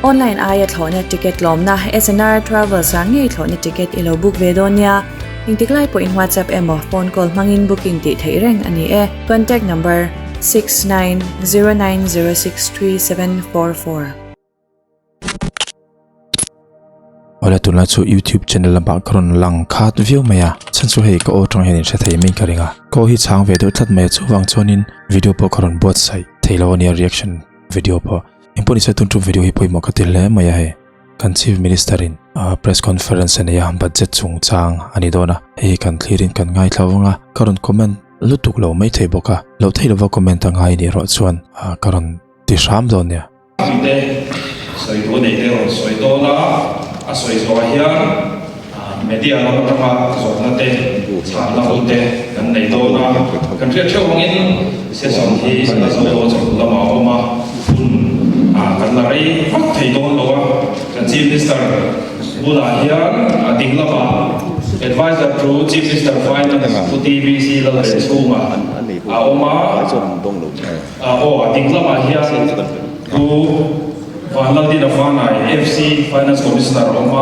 Online aia thlawhna ticket tlawmna SNR Travels ah ngei thlawhna ticket i lo book ve dawn nia. Engtik lai pawhin WhatsApp emaw phone call hmangin booking tih theih reng a ni e. Contact number, 6909063744. Awle tunlai chu YouTube channel lamah ka rawn lang khat viau mai a, chhan chu hei ka aw tang hian in hre thei mai ka ring a, ka aw hi chhang ve deuh tlat mai a chuvang chuanin video pawh ka rawn buatsaih thei lo a nia reaction video pawh engpawh nise tun tum video hi pawimawh ka ti hle mai a hei kan chief minister in press conference a nei a budget chungchang a ni dawn a hei hi kan thlir in kan ngaithla vang a ka rawn comment lutuk lo mai thei bawk a loh theih lova comment a ngai nih erawh chuan ka rawn ti hram dawn nia. Mite sawi tur nei te rawn sawi dawn a, a sawi zawhah hian media lam atanga zawhna te, chhanna hun te kan nei dawn a. Kan hriat theuh angin session hi a zo dawn chho lamah a awm a, hun kan la rei vak thei dawn lo a. Kan Chief Minister bulah hian a ding lamah Adviser to Chief Minister Finance Pu TBC Lalvenchhunga a awm a. Aw, a ding lamah hian Pu Vanlaldina Fanai, FC Finance Commissioner a awm a,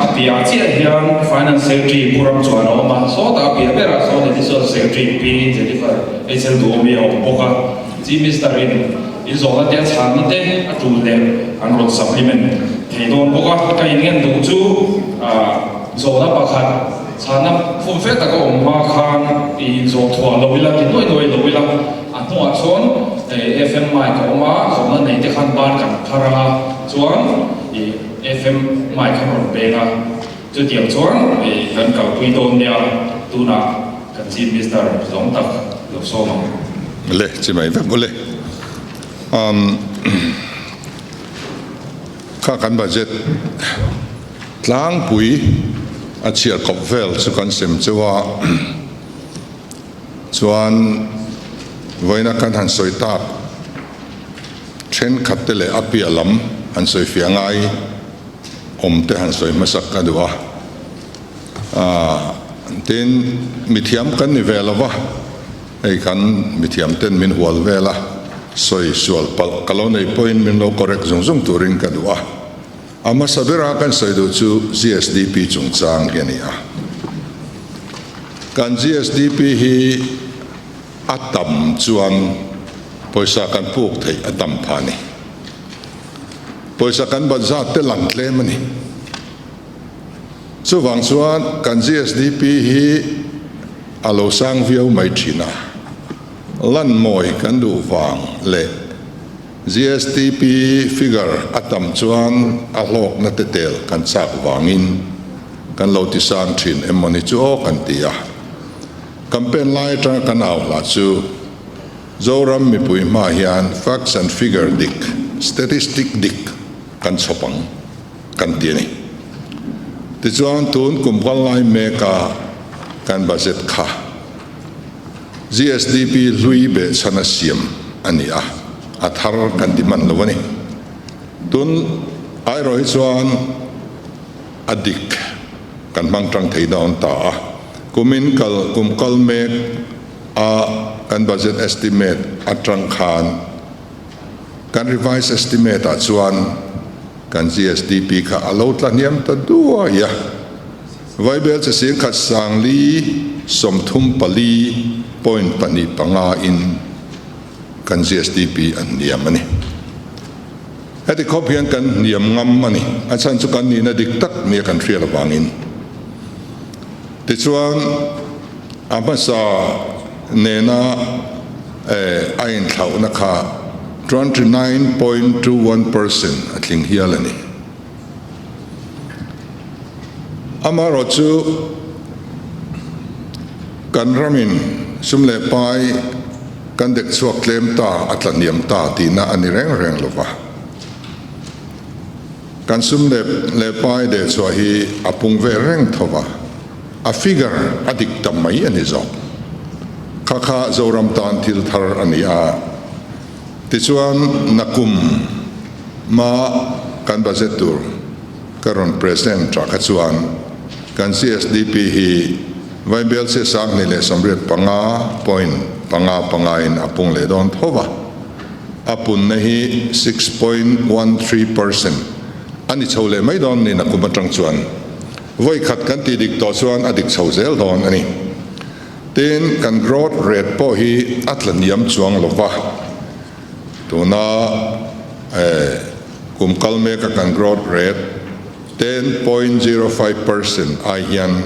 a piah chiah hian Finance Secretary Pu Ramchuan a awm a, sawtah a piah berah sawn Additional Secretary Pi Jennifer HL Duhawmi a awm bawk a, Chief Minister in in zawhna te a chhanna te a tul leh an rawn supplement thei dawn bawk a, ka inngen duh chu zawhna pakhat Chhana fum fe tak a awm hma khan i inzawh thuah lo ila, ti nuai nuai lo ila, a hnuah chuan FM mic a awm a, zawhna nei te khan bar kan phar ang a, chuan i FM mic khan rawn peng a, chutiang chuan i kan kalpui dawn nia, tunah kan Chief Minister zawng tak lo sawm ang. Le, chi mai vek ule. Umm kha kan budget. Tlangpui a chhiar kawp vel chu kan sem cheu a, chuan vawiina kan han sawi tak thenkhat te leh a piah lam han sawi fiah ngai awm te han sawi hmasak ka duh a, aah tin mithiam kan ni ve lo va, hei kan mithiam ten min hual vel a, sawi sual palh ka lo nei pawhin min lo correct zung zung turin ka duh a. A hmasa bera kan sawi duh chu GSDP chungchang hi a ni a. Kan GSDP hi a tam chuan pawisa kan puk theih a tam pha a ni. Pawisa kan bat zat te lang tlem a ni. Chuvang chuan kan GSDP hi a lo sang viau mai thin a. Lanmawi kan duh vang leh GSTP figure a tam chuan a hlawkna te tel kan chak vangin kan lo ti sang thin em mawni chu aw kan ti a. Campaign lai atanga kan au hla chu Zoram mipui hma hian facts and figure dik, statistic dik kan chhawp ang kan ti a ni. Tichuan tun kum kal lai meka kan budget kha GSDP hlui behchhan a siam a ni a, a thar kan ti hman lo a ni. Tun airawh hi chuan a dik kan hmang tang thei dawn ta a, kumin kal kum kal mek a kan budget estimate atang khan kan revised estimate ah chuan kan GSDP kha a lo tla hniam ta duai a. Vaibel che singkhat sangli 34 point 2 5 in kan GSDP an hniam a ni. Heti khawp hian kan hniam ngam a ni. A chhan chu kan nihna dik tak nia kan hriat avangin. Tichuan a hmasa nena a inthlauhna kha 29.21% a tling hial a ni. Amaherawh chu kan ramin sum leh pai kan dek chhuak tlem ta, a tla hniam ta tihna a ni reng reng lo va. Kan sum leh pai deh chhuah hi a pung ve reng tho va, a figure a dik ta mai a ni zawk. Kha kha Zoram tan thil thar a ni a. Tichuan nakum ma kan budget tur ka rawn present tah kha chuan kan CSDP hi Vaibel che 2085 point 5 5 in a pung leh dawn tho va. A punna hi 6.13% a ni chho leh mai dawn niin a kum atang chuan vawi khat kan tih dik tawh chuan a dik chho zel dawn a ni. Tin, kan growth rate pawh hi a tla hniam chuang lo va, tuna kum kal meka kan growth rate 10.05% ai hian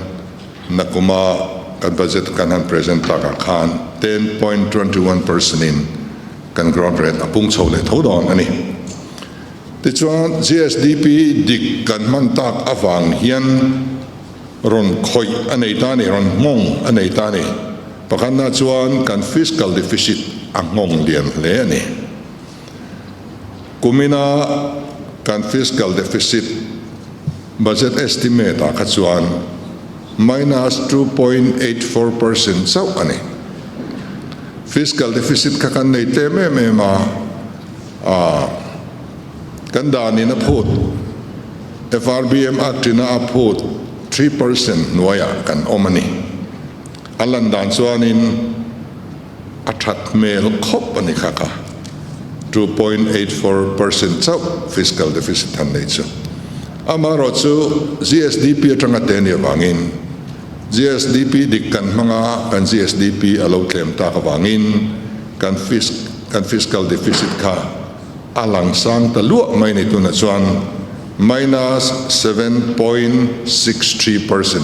Nakuma kan budget kan han present takah khan 10.21% in kan growth rate a pung chho leh tho dawn a ni. Tichuan GSDP dik kan hman tak avang hian rawn khawih a nei ta a ni, rawn nghawng a nei ta a ni. Pakhatna chuan kan fiscal deficit a nghawng lian hle a ni. Kumina kan fiscal deficit budget estimate ah kha chuan minus 2.84% chauh a ni. Fiscal deficit kha kan nei tlem em em a, kan danin a phut, FRBM Act ina a phut 3% hnuaiah kan awm a ni. A lan dan chuanin A that hmel khawp a ni kha kha. 2.84% chauh fiscal deficit han nei chu. Amaherawh chu GSDP atanga te nih avangin GSDP dik kan hmang a, kan GSDP a lo tlem tak avangin kan kan fiscal deficit kha a lang sang ta luah mai ni tunah chuan minus 7.63%.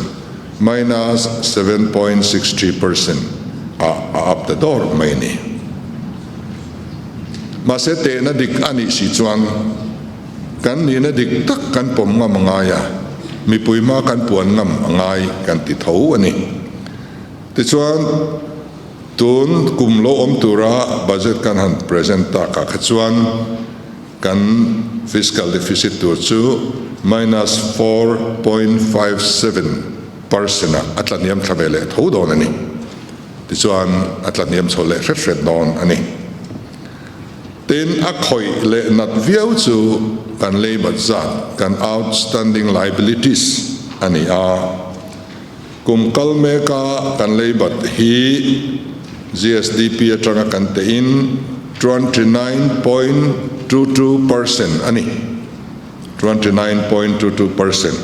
Minus 7.63% ah a up ta dawr mai a ni. Mahse tehna dik a nih si chuan kan nihna dik tak kan pawm ngam a ngai a, mipui hma kan puan ngam a ngai kan ti tho a ni. Tichuan tun kum lo awm tura budget kan han present takah kha chuan Kan fiscal deficit tur chu minus 4.57% ah a tlahniam thla ve leh tho dawn a ni. Tichuan a tlahniam chho leh hret hret dawn a ni. Tin, a khawih leh nat viau chu kan leibat zat, kan outstanding liabilities a ni a. Kum kal meka kan leibat hi GSDP atanga kan tehin 29.22% a ni, 29.22%.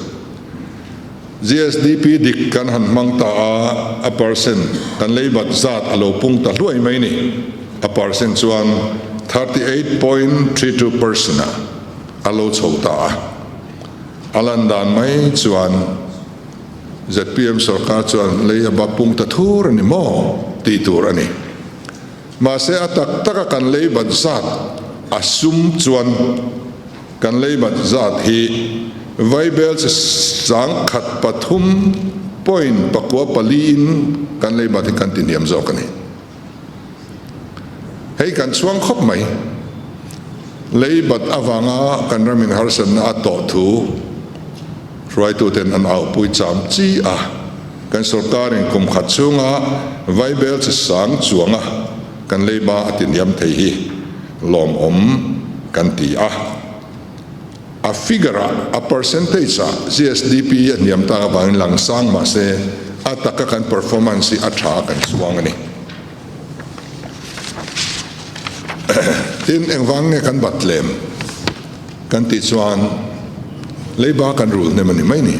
GSDP dik kan han hmang ta a, a percent kan leibat zat a lo pung ta hluai mai ni. A percent chuan 38.32% ah a lo chho ta a. A lan dan mai chuan Zpm sorkar chuan lei a bak pung ta thur a ni maw tih tur a ni. Mahse a tak taka kan lei bat zat a sum chuan kan lei bat zat hi Vaibel chi 103 point 9 4 in kan lei bat hi kan ti hniam zawk a ni. Hei kan chhuang khawp mai. Lei bat avanga kan ramin harsatna a tawh thu hruaituten an auhpui cham chi a. Kan sorkarin kum khat chhunga vaibel chi sang chuanga kan leiba a ti hniam thei hi lawmawm kan ti a. A figure-ah, a percentage-ah GSDP a hniam tak avangin lang sang mah se a taka kan performance hi a tha a kan chuang a ni. Tin, engvang nge kan bat lem kan tih chuan leiba kan rul hnem a ni mai ni.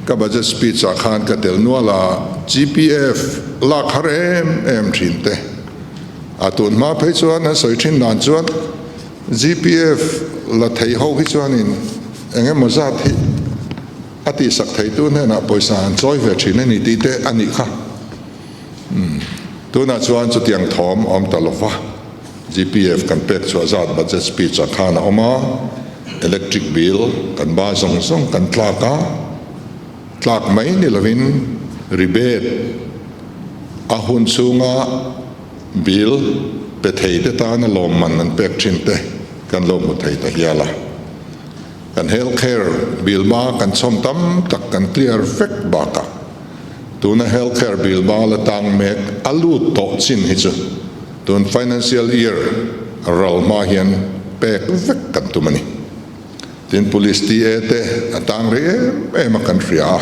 Ka budget speech-ah khan ka tel nual a, GPF lak har em em thin te. A tun hma phei chuan an sawi thin dan chuan GPF la thei ho hi chuanin eng emaw zat hi a tihsak theitu hnenah pawisa an chawi ve thin a ni tih te a nih kha. Umm tunah chuan chutiang thawm a awm ta lo va, GPF kan pek chhuah zat budget speech ah khan a awm a, electric bill kan ba zawng zawng kan tlak a, tlak mai ni lovin rebate a hun chhunga Bill pe thei te tana lawmman an pek thin te kan lo hmu thei ta hial a. Kan health care bill ba kan chhawm tam tak kan clear vek bakah tuna health care bill ba la tang mek a lut tawh chin hi chu tun financial year ral hma hian pek vek kan tum a ni. Tin police TA te a tang rei em em a kan hria a,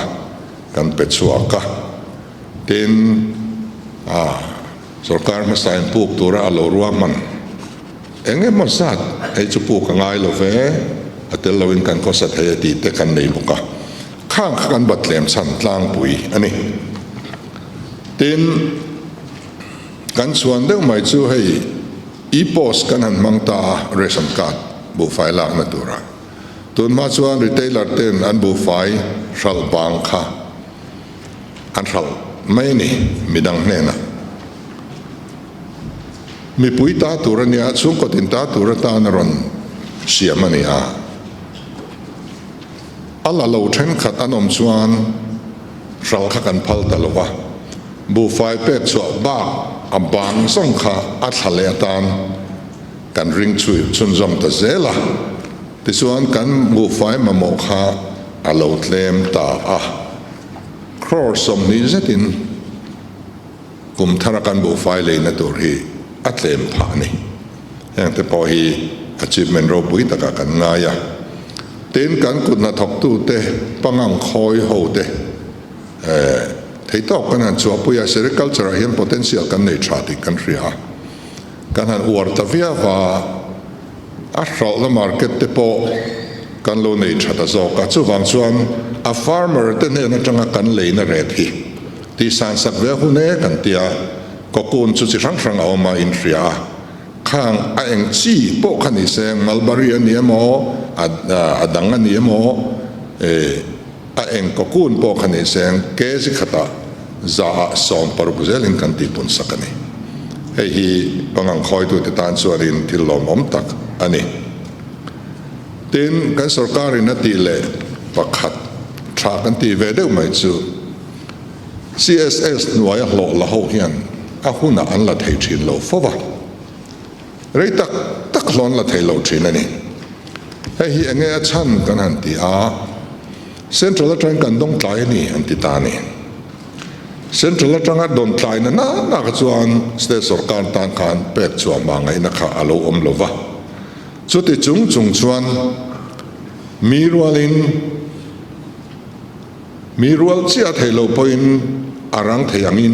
kan pe chhuak a. Tin, a sorkar hmasa in puk tura a lo ruahman Eng emaw zat hei chu puk a ngai lo ve, a tel loin kan khawsa thei a tih te kan nei bawk a, khang kha kan bat tlem chhan tlangpui a ni. Tin, kan chhuan deuh mai chu hei e-post kan han hmang ta a, ration card buhfai lakna tura. Tunhma chuan retailer ten an buhfai hralh bang kha an hralh mai a ni midang hnenah. Mipui ta tur a nia, chhungkaw tin ta tur atan a rawn siam a ni a. A la lo thenkhat an awm chuan hral kha kan phal ta lo va, buhfai pek chhuah bak a bang zawng kha a thla leh atan kan ring chhui chhunzawm ta zel a. Tichuan kan buhfai mamawh kha a lo tlem ta a, crore 20 zetin Kum thara kan buhfai leina tur hi a tlem phah a ni. Heng te pawh hi achievement ropui takah kan ngai a. Tin, kan kut hnathawktute pangang khawi ho te thei tawk kan han chhuahpui a, sericulture ah hian potential kan nei tha tih kan hria a. Kan han uar ta viau a, a hralhna market te pawh kan lo nei tha ta zawk a. Chuvang chuan a farmer te hnen atanga kan leina ret hi Tih san sak ve hun e kan tia, cocoon chu chi hrang hrang a awm a in hria a, khang a eng chi pawh kha ni se, mulberry a ni emaw, a dang a ni emaw, a eng cocoon pawh kha ni se, kg khatah za ah 60 zelin kan tihpun sak a ni. Hei hi pangang khawitute tan chuanin thil lawmawm tak a ni. Tin, kan sorkarin a tih leh pakhat tha kan tih ve deuh mai chu, CSS hnuaia hlawh la ho hian a hunah an la thei thin lo fo va, rei tak tak hlawh an la thei lo thin a ni. Hei hi enge a chhan kan han ti a, Central atangin kan dawng tlai a ni an ti ta a ni. Central atanga dawn tlai na na na kha chuan State sawrkar tan khan pek chhuah hma ngaihna kha a lo awm lo va. Chuti chung chung chuan mi rualin, Mi rual chiah thei lo pawhin a rang thei angin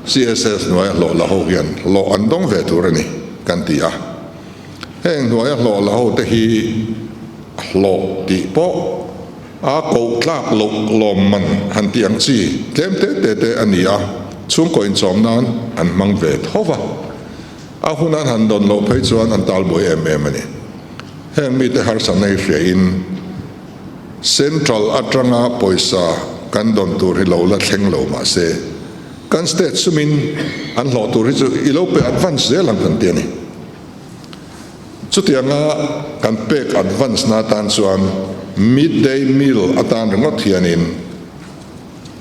CSS hnuaia hlawh la ho hian hlawh an dawng ve tur a ni kan ti a. Heng hnuaia hlawh la ho te hi hlawh tih pawh a koh tlak loh lawmman han tih ang chi tlem te te te a ni a, chhungkaw inchawm nan an hmang ve tho va. A hun an han dawn loh phei chuan an talbuai em em a ni. Heng mite harsatna hi hriain. Central atanga pawisa kan dawn tur hi lo la thleng lo mahse, kan state sumin an hlawh tur hi chu i lo pe advance zel ang kan ti a ni. Chutianga kan pek advance na atan chuan mid day meal atan ringawt hianin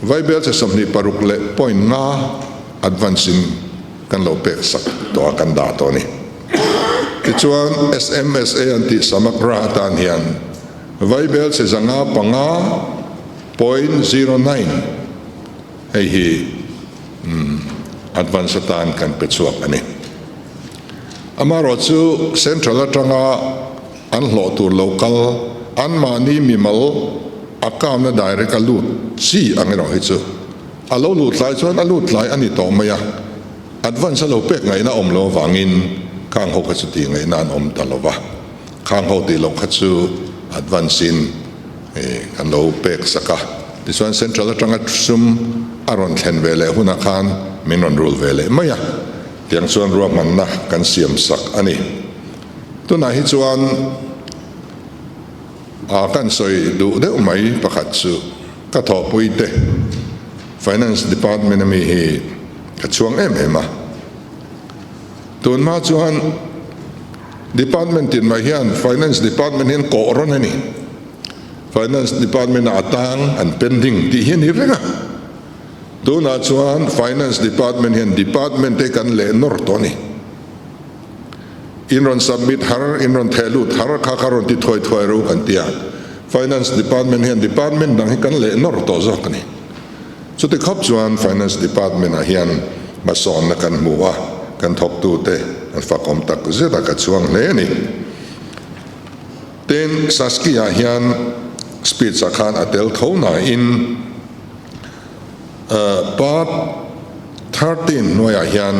Vaibelchhe 26 leh point nga advance in kan lo pek sak tawh a, kan dah tawh a ni. Tichuan SMSA an tih Samagra atan hian Vaibelchhe 505.09 hei hi advance atan kan pe chhuak a ni. Amaherawhchu Central atanga an hlawh tur lo kal anmahni mimal account a direct a lut chi ang erawh hi chu a lo lut tlai chuan a lut tlai a ni tawh mai a, advance a lo pek ngaihna awm lo avangin khang ho kha chu tih ngaihna an awm ta lo va, khang ho tih loh kha chu advance in kan lo pek sak a, tichuan central atanga sum a rawn thlen ve leh hunah khan min rawn rul ve leh mai a, tiang chuan ruahmanna kan siam sak a ni. Tunah hi chuan a kan sawi duh deuh mai pakhat chu ka thawhpui te Finance Department ami hi ka chhuang em em a. Tunhma chuan Department tin mai hian Finance Department hian kawh rawn a ni. Finance Department ah a tang an pending tih hi a ni reng a. Tunah chuan Finance Department hian Department te kan leh nawr tawh a ni. In rawn submit har, in rawn theh lut har kha kha rawn ti thuai thuai ro kan ti a. Finance Department hian Department dang hi kan leh nawr tawh zawk a ni. Chuti khawp chuan Finance Department ah hian hmasawnna kan hmu a, kan thawktute an fakawm tak zet a, ka chuang hle a ni. Tin, Saskia ah hian speech ah khan a tel tho nain, Part 13 hnuaiah hian.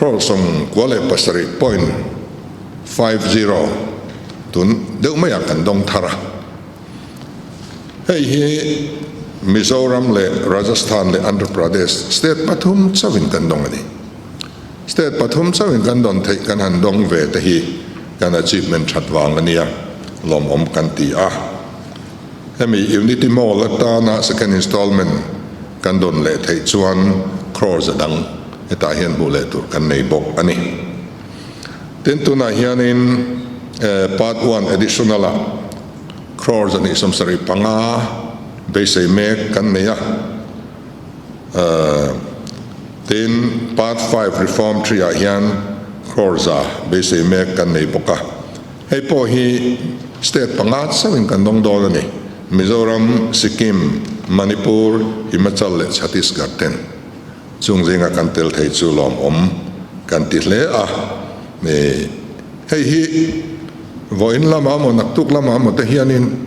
Crore 97.50 tun deuh maiah kan dawng thar a. Hei hi Mizoram leh Rajasthan leh Andhra Pradesh state pathum chauhin kan dawng a ni. State pathum chauhin kan dawn theih kan han dawng ve te hi kan achievement that vang a nia, lawmawm kan ti a. Hemi Unity Mall atana second installment kan dawn leh theih chuan crore za dang hetah hian hmuh leh tur kan nei bawk a ni. Tin, tunah hianin part one additional ah crore 275 beisei mek kan nei a. Tin, part five reform three ah hian crore za beisei mek kan nei bawk a. Hei pawh hi state panga chauhin kan dawng dawn a ni, Mizoram, Sikkim, Manipur, Himachal leh Chhattisgarh ten. Chung zinga kan tel thei chu lawmawm kan ti hle a ni. Hei hi vawiin lamah maw naktuk lamah maw te hianin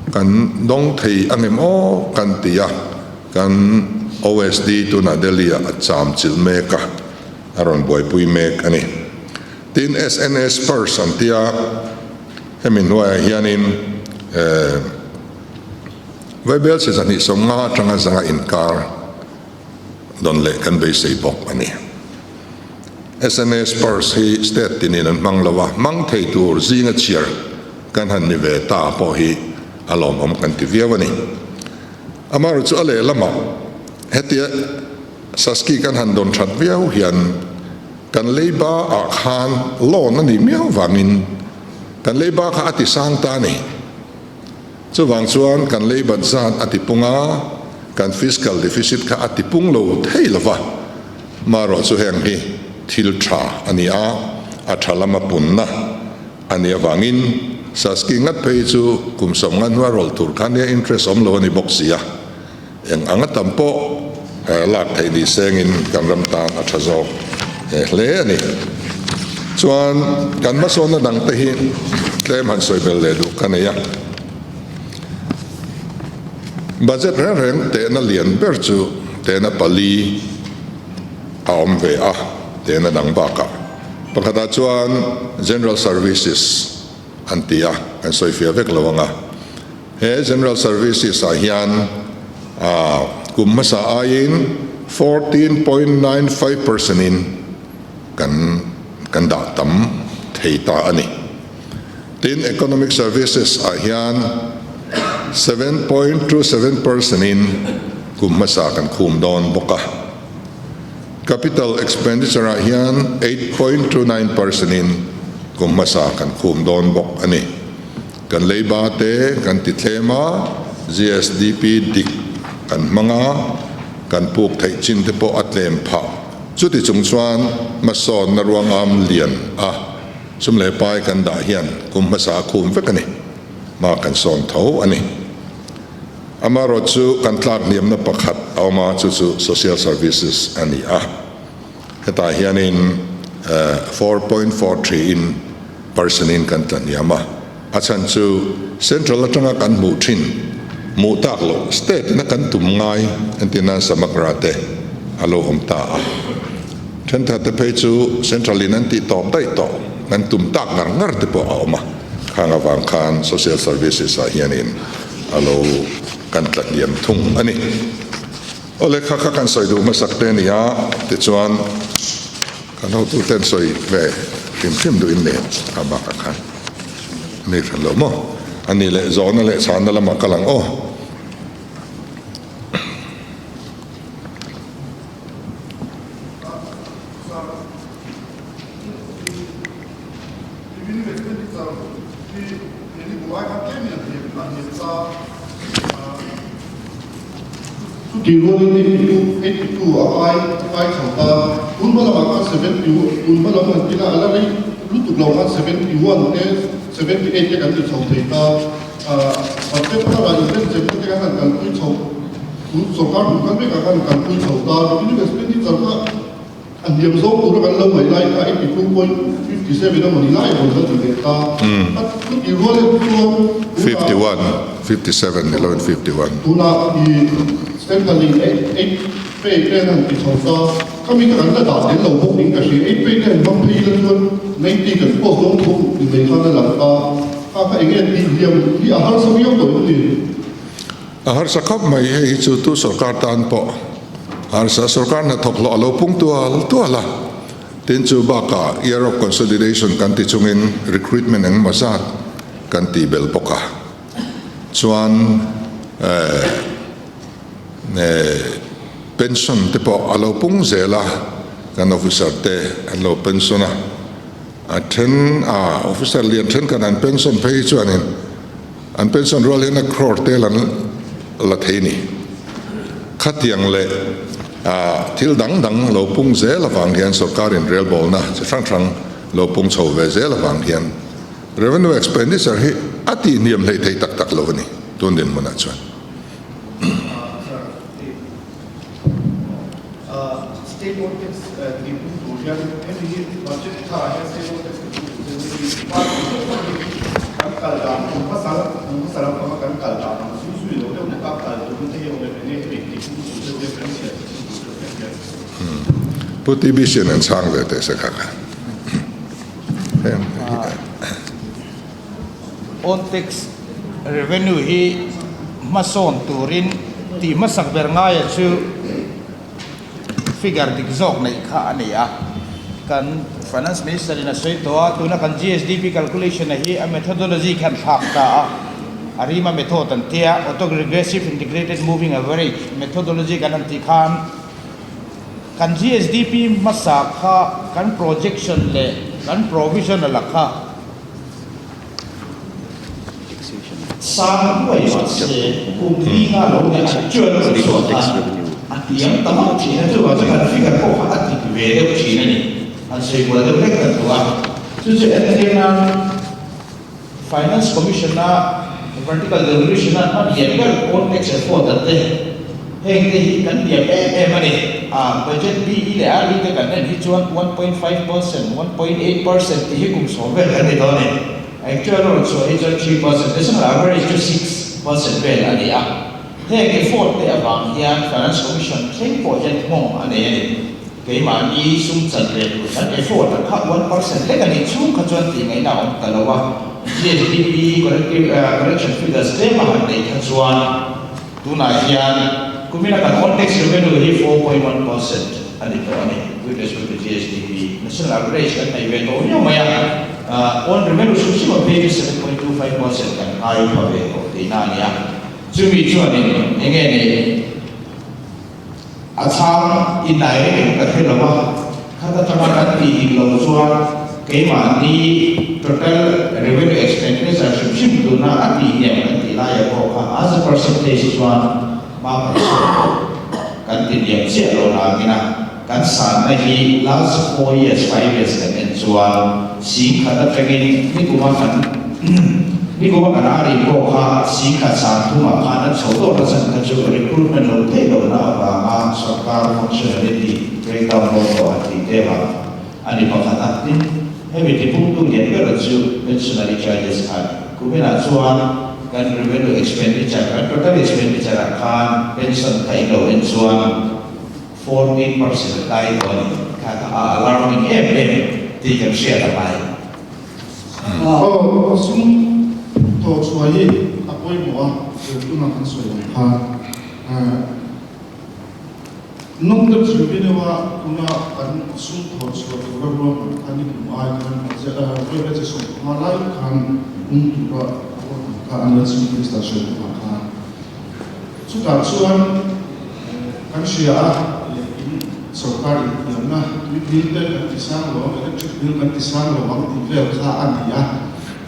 kan dawng thei angem aw kan ti a, kan OSD tunah Delhi-ah a cham chilh mek a, a rawn buaipui mek a ni. Tin, SNS Purse an tia, hemi hnuaiah hianin Vaibelchhe 250 atanga 100 inkar dawn leh kan beisei bawk a ni. SNS Purse hi state tinin an hmang lo a, hmang thei tur zinga chhiar kan han ni ve ta pawh hi a lawmawm kan ti viau a ni. Amaherawhchu a lehlamah hetia Saski kan han dawn that viau hian, Kan leiba ah khan loan a nih miau vangin kan leiba kha a ti sang ta a ni. Chuvang chuan kan leibat zat a ti pung a, kan fiscal deficit kha a ti pung lo thei lo va. Marawh chu heng hi thil tha a ni a, a tha lama punna a nih avangin Saski ngat phei chu kum 50 hnuai rawlh tur kha nia interest awm lo a ni bawk si a. Eng anga tam pawh lak theih ni sengin kan ram tan a tha zawk hle a ni. Chuan kan hmasawnna dangte hi tlem han sawi bel leh duh ka nei a. Budget reng reng tehna lian ber chu tehna pali a awm ve a, tehna dang bakah. Pakhatah chuan General Services an ti a, kan sawifiah vek lo ang a. He General Services ah hian kum hmasa aiin 14.95 percent in kan kan dah tam thei ta a ni. Tin, Economic Services ah hian 7.27 percent in kum hmasa kan khum dawn bawk a. Capital Expenditure ah hian 8.29 percent in kum hmasa kan khum dawn bawk a ni. Kan leiba te kan ti thlem a, GSDP dik kan hmang a, kan puk theih chin te pawh a tlem phah. Chuti chung chuan hmasawnna ruangam lian a sum leh pai kan dah hian kum hmasa a khum vek a ni. Hma kan sawn tho a ni. Amaherawh chu kan tlak hniamna pakhat a awm a, chu chu Social Services a ni a. Hetah hianin 4.43 in percent in kan tla hniam a, a chhan chu Central atanga kan hmuh thin hmuh tak loh state ina kan tum ngai entir nan Samagra te a lo awm ta a, thenkhat te phei chu Central in an tih tawp daih tawh kan tum tak ngar ngar te pawh a awm a, khang avang khan Social Services ah hianin a lo kan tla hniam thung a ni. Aw lehkha kha kan sawi duh hmasak te a ni a, tichuan kan hotuten sawi ve hrim hrim duhin nen a bakah khan a ni hran lo maw? A ni leh zawhna leh chhanna lamah ka lang aw. Chutih rualin 82 a kai a kai chho ta. Tun hma lamah khan 71 tun hma lam han tina a la rei lutuk lo khan 71 te 78 te kan ti chho thei ta. Budget tharah inrenchem te khan han kalpui chho tun sorkar hmun kal vekah khan kalpui chho ta. Revenue expenditure kha A hniam zawk tura kan lo ngaih lai kha 82.57 a mawni lai rawn la ti leh ta. A chutih rual erawh chuan tunah 51, 57 ni loin 51. Tunah i central in eight. pay te an han ti chho ta, khami kha kan la dah tel lo bawk in ka hria, eight pay te han hmang phei ila chuan 90 kan post dawn tho ni mai khan a lang ta, kha kha enge tih hliam hi a harsa viau tawh em ni? A harsa khawp mai, hei hi chu tu sorkar tan pawh harsa, sorkar hnathawk hlawh a lo pung tual tual a, tin chu bakah year of consolidation kan ti chungin recruitment engemaw zat kan tih belh bawk a, chuan eh pension te pawh a lo pung zel a, kan officer te an lo pension a, a then a officer lian thenkhat an pension phei hi chuanin an pension rual hian a crore tel an la thei ni. Khatiang leh thil dang dang lo pung zel avang hian sorkar inrelbawlna chi hrang hrang lo pung chho ve zel avang hian revenue expenditure hi a tihhniam hleih thei tak tak lo a ni tun dinhmunah chuan. Pu TBC an an chhang ve teh se kha kha. On tax revenue hi hmasawn turin tih hmasak ber ngaia chu figure dik zawk neih kha a ni a. Kan Finance Minister in a sawi tawh a, tuna kan GSDP calculation a hi a methodology khan thlak ta a, a rima method an tia, Auto Regressive Integrated Moving Average methodology kan han tih khan kan GSDP hmasa kha kan projection leh kan provisional a kha Sang huai mahse kum li nga lo ni actual a chhuah khan a hniam ta vak thin a, chuvang chu kan figure pawh kha a dik ve deuh thin a ni, han sawi kual deuh hlek kan duh a, chu chu entir nan Finance Commission a vertical devolution a hman lian ber pawn tax effort a te heng te hi kan hniam em em a ni, a budget BE leh RE te kan en hi chuan 1.5%, 1.8% tih hi kum sawm vel kan ni dawn a ni. Actual a rawn chhuah hi chuan 3% national average chu 6% vel a ni a. Heng effort te avang hian Finance Commission thleng pawh hian nghawng a nei a ni. Keimahni sum chan ve tur kan effort a kha 1% lek a nih chhung kha chuan tih ngaihna a awm ta lo a. GSDP correction figures tlem a han neih kha chuan tunah hian kumina kan on tax revenue hi 4.1% a ni tawh a ni with respect to GSDP. National average kan nei ve tawh viau mai a. On revenue hrim hrim a phei chu 7.25% kan ngai pha ve tawh tihna a ni a. Chumi chuanin eng nge ni a chhang indirect in ka hre lo a, khat atanga kan tih dik loh chuan keimahni total revenue expenditure hrim hrim tuna a tih hniam kan tih laia pawh kha as a percentage chuan hma kan sawn loh kan ti hniam chiah lo nangin a. Kan sanna hi last 4 years, 5 years kan en chuan singkhat atangin nikuma kan nikuma kan a ri pawh kha singkhat sangthumah khan an chho dawt a chan kha chu recruitment lo theih lohna avanga sorkar functionality breakdown dawn tawh an tih te vang a ni pakhat a. Tin, hemi tipungtu lian ber chu pensionary charges kha a ni. Kuminah chuan kan revenue expenditure, kan total expenditure ah khan pension kha in lo en chuan, 14% a kai tawh a ni. Kha kha a alarming em em tih kan hriat a ngai. Aw, sum tawh chhuah hi a pawimawh a, tuna kan sawi ang khan non-tax revenue a tuna kan sum thawh chhuah tura ruahman kha ni kum ai khan vawi che 15 lai khan um tura ruahman kha an la Chief Minister sawi tumah khan. Chutah chuan kan hria a, in sorkar intiamna tui bill te kan ti sang lo ang, electric bill kan ti sang lo ang tih vel kha a ni a.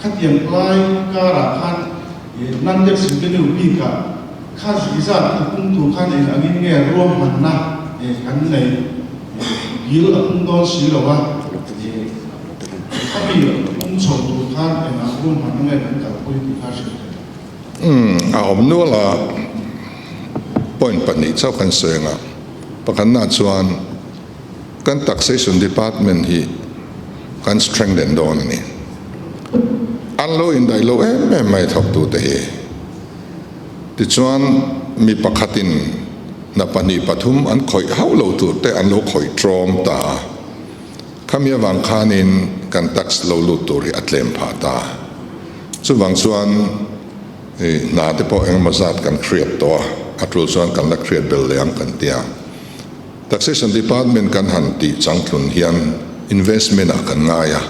Khatiang lai karah khan non-tax revenue bikah kha zihzat a pung tur khan eng angin nge ruahmanna kan nei bill a pung dawn si lo a, khami pung chho tur khan eng ang ruahmanna nge kan kalpui tih kha hrilh theih. Umm a awm nual a, point 2 chauh kan sawi ang a, pakhatna chuan kan taxation department hi kan strengthen dawn a ni. An lo indaih lo em em mai thawktute hi. Tichuan mi pakhatin. Hna pahnih pathum an khawih hauh lo tur te an lo khawih tlawm ta a. Khami avang khanin kan tax lo lut tur hi a tlem phah ta. Chuvang chuan hna te pawh engemaw zat kan hriat tawh a, a tul chuan kan la hriat bel leh ang kan ti a. Taxation Department kan han tih changtlun hian investment ah kan ngai a.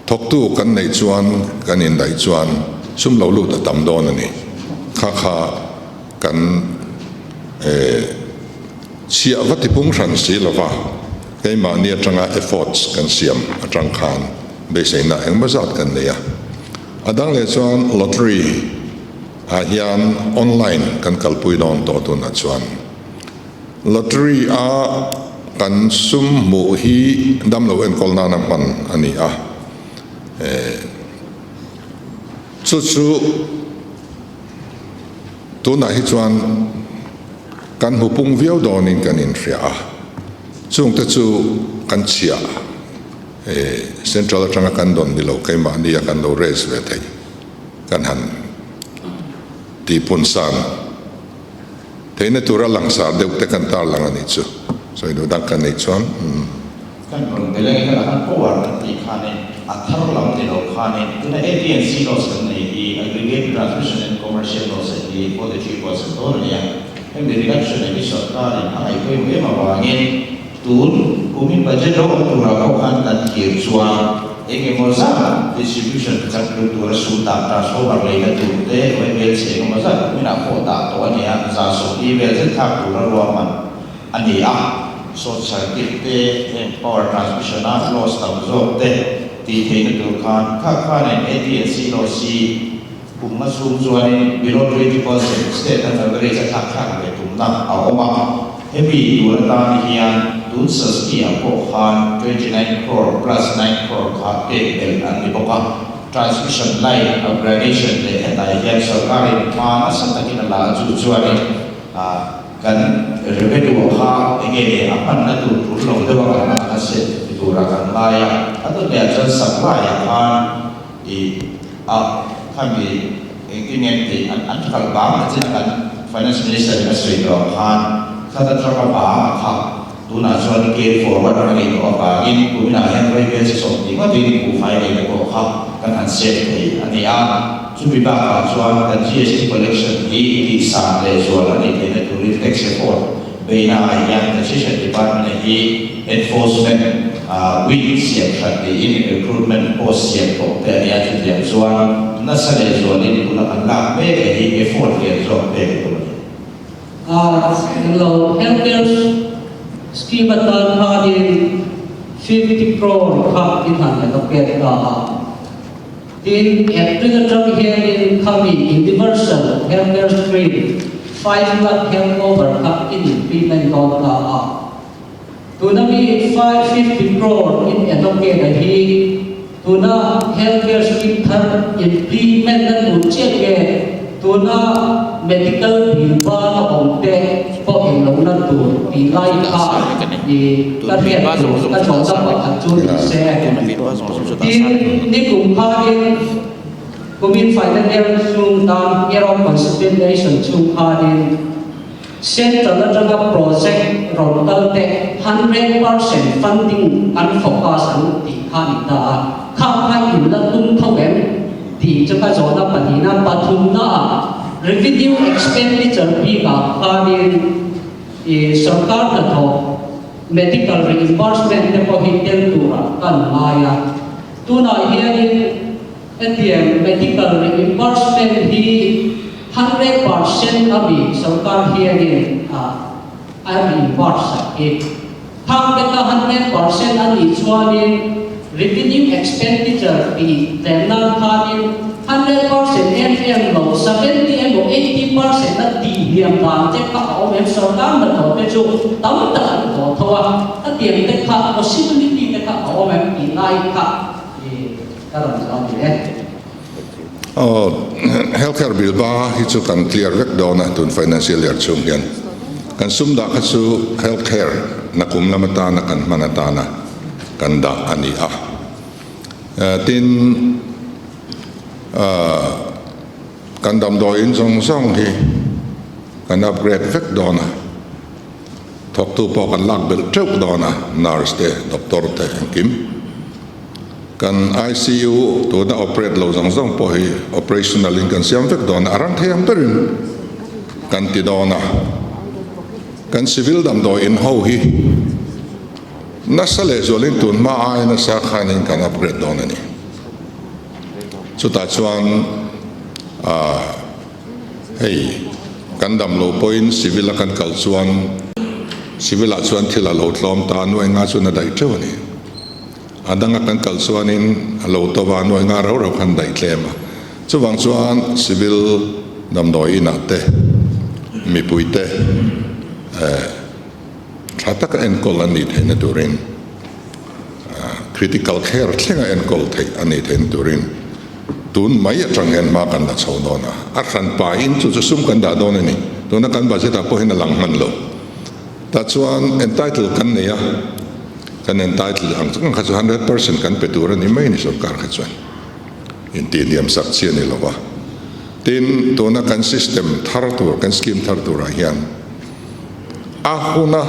Thawktu kan neih chuan kan indaih chuan sum lo lut a tam dawn a ni. Kha kha kan chhiah va tipung hran si lova, keimahni atanga efforts kan siam atang khan beiseina engmaw zat kan nei a. A dang leh chuan lottery ah hian online kan kalpui dawn tawh tunah chuan. Lottery a kan sum hmuh hi damlo enkawl nana hman a ni a, chu chu tunah hi chuan kan hmu pung viau dawnin kan inhria a, chungte chu kan chhiah central atanga kan dawn ni lo keimahni a kan lo raise ve theih kan han tihpun san. Theihna tura langsar deuh te kan tarlang a nih chu. Sawi duh dang kan neih chuan umm. Kan rawn be leng khan a han power kan tih khanin a thar lam ni lo khanin tuna AT&C loss kan nei hi Aggregate Transmission and Commercial Loss a hi 43% dawn a ni a. Hemi reduction hi sorkarin a ngaihpawimawh em avangin Tun kumin budget ro awm turah pawh khan kan thlir chuan eng emaw zat distribution chak lut tura sum dah transformer leina tur te vaibel chhe eng emaw zat kuminah pawh dah tawh a ni a, 140 vel zet thlak tura ruahman a ni a. Short circuit te heng power transmission a loss tam zawk te tih theihna tur khan kha khanin AT&C loss hi Kum nga chhung chuanin below 20% state an average a thlak thlak ve tumna a awm a, hemi tur atan hian tun Saskia pawh khan 29 crore plus 9 crore kha pek belh an ni bawk a, transmission line upgradation leh hetah hian sorkarin hma nasa takin a la a chu chuanin kan revenue kha enge leh a hmanna tur tul lo deuh a kan hman kha set turah kan ngai a, a dawtneh ah chuan supply ah khan I a khami engtin nge tih an an kal bang a chin a kan Finance Minister in a sawi tawh ang khan khata tanga bang a kha tunah chuan carry forward a nih tawh avangin kuminah hian vaibel chi 20 ngawtin buhfai lei te pawh kha kan han save thei a ni a. Chumi bakah chuan kan GST collection hi tihsan leh zual a nih theihna turin tax reform Beihnaah hian Taxation Department hi Enforcement Wing siam hran niin Recruitment Post siam tawh te a ni a, chutiang chuan nasa leh zualin tuna kan lak mek e hi effort lian zawk pek a tum a ni. Englo Healthcare Scheme atan khanin 50 crore kha in han allocate ta a. Tin, April atang hianin khami Universal Healthcare Stream 5 lakh health cover kha in implement dawn ta a. Tuna mi 550 crore in allocate a hi tuna healthcare scheme thar implement na tur chiah nge tuna medical bill ban a awm te pawh eng lo na tur tih lai kha i ka hriat tur ka zawhna pakhat chu ni se. Tin, nikum khanin kumin financial chhung tan year of consolidation chhung khanin Central atanga project rawn kal te 100% funding an focus ang tih kha a ni ta a, kha kha in la tum tho em tih chu ka zawhna pahnihna pathumnaah revenue expenditure bikah khanin i sorkar hnathawh Medical reimbursement te pawh hi tel turah kan ngai a, tunah hianin hetiang medical reimbursement hi 100% a mi sorkar hianin a reimburse a hi. Khang te kha 100% a nih chuanin revenue expenditure tih tlem nan khanin 100% em em lo, 70 emaw 80% a tih hniam dan te kha a awm em? Sorkar hnathawh te chu tam tak an haw tho a, a tiang te kha possibility te kha a awm em tih lai kha i ka rawn zawt ni e. Aw, healthcare bill ba hi chu kan clear vek dawn a tun financial year chhung hian. Kan sum dah kha chu healthcare nakum lam atana kan hman atana kan dah a ni a. Tin, kan damdawiin zawng zawng hi kan upgrade vek dawn a. Thawktu pawh kan lak belh teuh dawn a, nurse te, doctor te engkim. Kan ICU tuna operate lo zawng zawng pawh hi operational in kan siam vek dawn a, a rang thei ang berin kan ti dawn a. Kan civil damdawi in ho hi nasa lehzualin tun hma ai nasa khanin kan upgrade dawn a ni. Chutah chuan aah hei kan dam lo pawhin civil a kan kal chuan civil ah chuan thil a lo tlawm ta a, nuai nga chuan a daih teuh a ni. A danga kan kal chuanin a lo to va, nuai nga rau rau khan daih tlem a. Chuvang chuan civil damdawi inah te mipui te eh tha taka enkawl an nih theihna turin critical care thlenga enkawl theih a nih theihna turin tun mai atang hian hma kan la chho dawn a. A hran pahin chu chu sum kan dah dawn a ni. Tuna kan budget ah pawh hian a lang hman lo. Tah chuan entitle kan nei a. Kan entitle ang chu kha chu 100% kan pe tur a ni mai a ni sorkar kha chuan intihhniam sak chi a ni lo va. Tin, tuna kan system thar tur, kan scheme thar turah hian a huna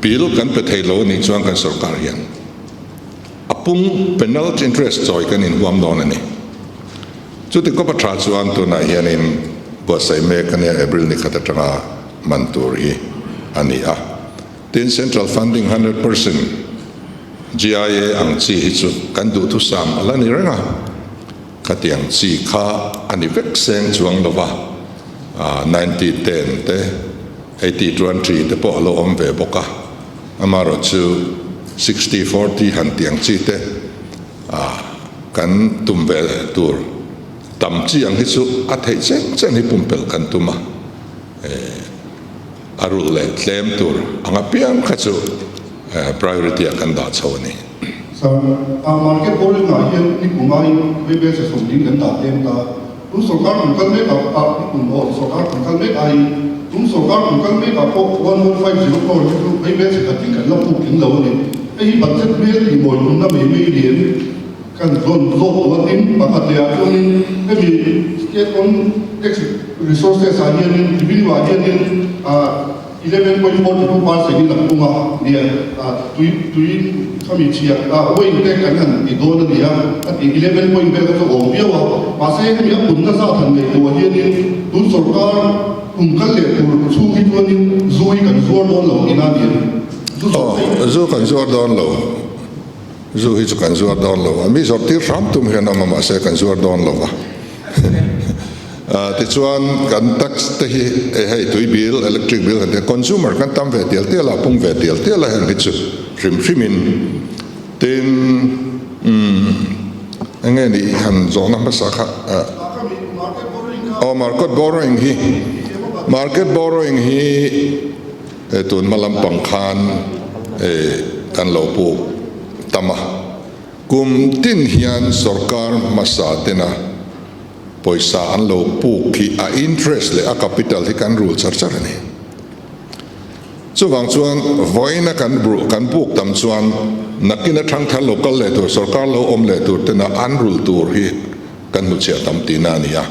bill kan pe thei lo a nih chuan kan sorkar hian a pung penalty interest chawi kan inhuam dawn a ni. Chuti kawp a tha chuan tunah hianin buatsaih mek a nia April ni khat atanga man tur hi a ni a. Tin, Central funding 100% GIA ang chi hi chu kan duhthusam a la ni reng a, khatiang chi kha a ni vek seng chuang lo va, 90-10 te, 80-20 te pawh a lo awm ve bawk a, amaherawhchu 60-40 han tiang chi te kan tum ve tur tam chi ang hi chu a theih chen chen hi pumpelh kan tum a. A rulh leh tlem tur ang apiang kha chu priority ah kan dah chho a ni. Sir, a market borrowing ah hian ni kum aiin vaibel che sawmding kan dah tlem ta. Tun sorkar kum kal mek ah ah ni kum aw sorkar kum kal mek aiin tun sorkar kum kal mek ah pawh 1150 crore hi chu vaibel che khatin kan la puk tling lo a ni. Hei hi budget hmel tih mawi tumna mai mai lian Kan zawn zawk tawh a tin pakhat leh ah chuanin hemi state own tax resources ah hianin revenue ah hianin ah 11.42% in a pung a nia ah tui tui khami chhia ah wain te kan han ti dawn a ni a a ti 11 point vel kha chu awm viau a mahse hemi a punna zat han neih duh ah hianin tun sorkar kum kal leh tur chhung hi chuanin zu hi kan zuar dawn lo ina ni zu zawrh theih Zu kan zuar dawn lo. Zu hi chu kan zuar dawn lo a, mi zawrh tir hram tum hian awm a mahse kan zuar dawn lo va. Tichuan kan tax te hi hei tui bill, electric bill kan ti a, consumer kan tam ve tial tial a, pung ve tial tial a heng hi chu hrim hrim in. Tin umm enge nih han zawhna hmasa kha aw market borrowing hi market borrowing hi Tun hma lampang khan kan lo puk tam a, kum tin hian sorkar hmasa tena pawisa an lo puk hi a interest leh a capital hi kan rul char char a ni. Chuvang chuan vawiina kan kan puk tam chuan nakin atang thar lo kal leh tur sorkar lo awm leh tur tena an rul tur hi kan hmuchhiah tam tihna a ni a.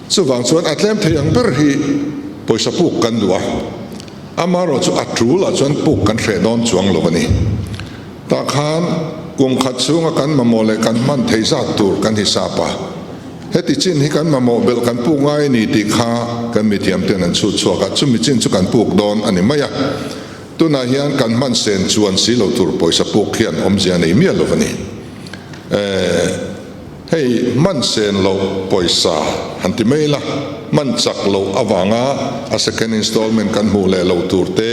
Chuvang chuan a tlem thei ang ber hi pawisa puk kan duh a, amaherawh chu a tul ah chuan puk kan hreh dawn chuang lo a ni. Tah khan kum khat chhunga kan mamawh leh kan hman thei zat tur kan hisap a, heti chin hi kan mamawh belh kan puk ngai a ni tih kha kan mithiam ten an chhut chhuak a, chumi chin chu kan puk dawn a ni mai a. Tunah hian kan hman sen chuan si lo tur pawisa puk hian awmzia nei miah lo a ni. Eh. Hei hman sen loh pawisa han ti mai la, hman chak loh avanga a second installment kan hmuh leh loh tur te,